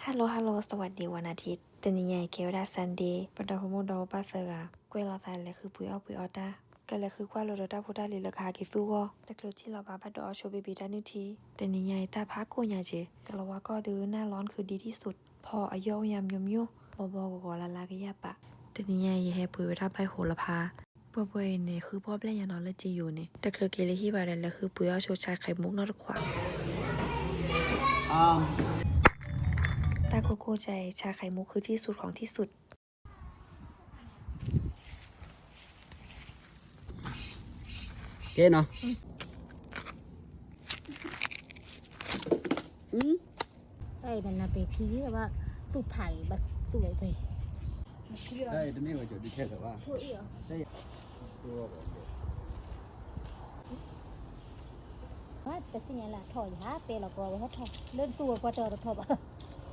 Hello hello สวัสดีวันอาทิตย์ တနံၤညါအံၤကဲဝဲဒၣ် Sunday ပဒီဖိမိၢ်ဒီဖိပၢ်သၢဂၤ ကွဲးလီၤသးလဲၤဃုပှ့ၤအီၣ်ပှ့ၤအီတၢ် ကလဲၤဃုကွၢ်လိဒီးတၢ်ဖိတၢ်လံၤလၢကဟးက့ၤသူဂီၢ် တချုးထံၣ်လီၤဘၣ်ဘၣ်ဒီးအီၣ်ဆိဘ့ဘ့တၢ်နုၢ်ထံ တနံၤညါအံၤတၢ်ဖးကိၢ်ညါက့ၤ ကလီၤဝါကီၢ်ဒုးနၢ်လီၤခုဒ်ထံၣ်ဆူး ဖီအယီၢ်ဝဲညါ မျိုးမျိုး ဘီဘီဂီၤဂီၤလၢ်လၢ်ကယၢ်ပာ် တနံၤညါအံၤယဟဲပှ့ၤဝဲဒၣ်ဘၣ်ဟိလဖါ ပှဲၤပှဲၤအံၤန့ၣ် ဃုဖီၣ်ဘျဲၣ်ညါနီၤလၢကယိၤန့ၣ် တချုးက့ၤလၢဟံၣ်ဘၣ်ဒီး လဲၤဃုပှ့ၤအီၣ်ဆိ ชาไข่มุก နီတခွး တၢ်ကိၢ်ကိၢ်ကဲအံၤ ชาไข่มุก ဃုထံၣ်ဆူး ของที่สุด ကဲနီၤ တၢ်အံၤနနပ့ၤခံဘၣ် သူၣ်ဖးအံၤဘၣ်သူၣ်ဝဲဖဲ တသ့ၣ်ညါလၢအထီၣ်ယဟဲပဲလီၤကီဝဲဟဲထီၣ် လၢသူၣ်ဝဲပှၤတၢ်တထီၣ်ဘၣ်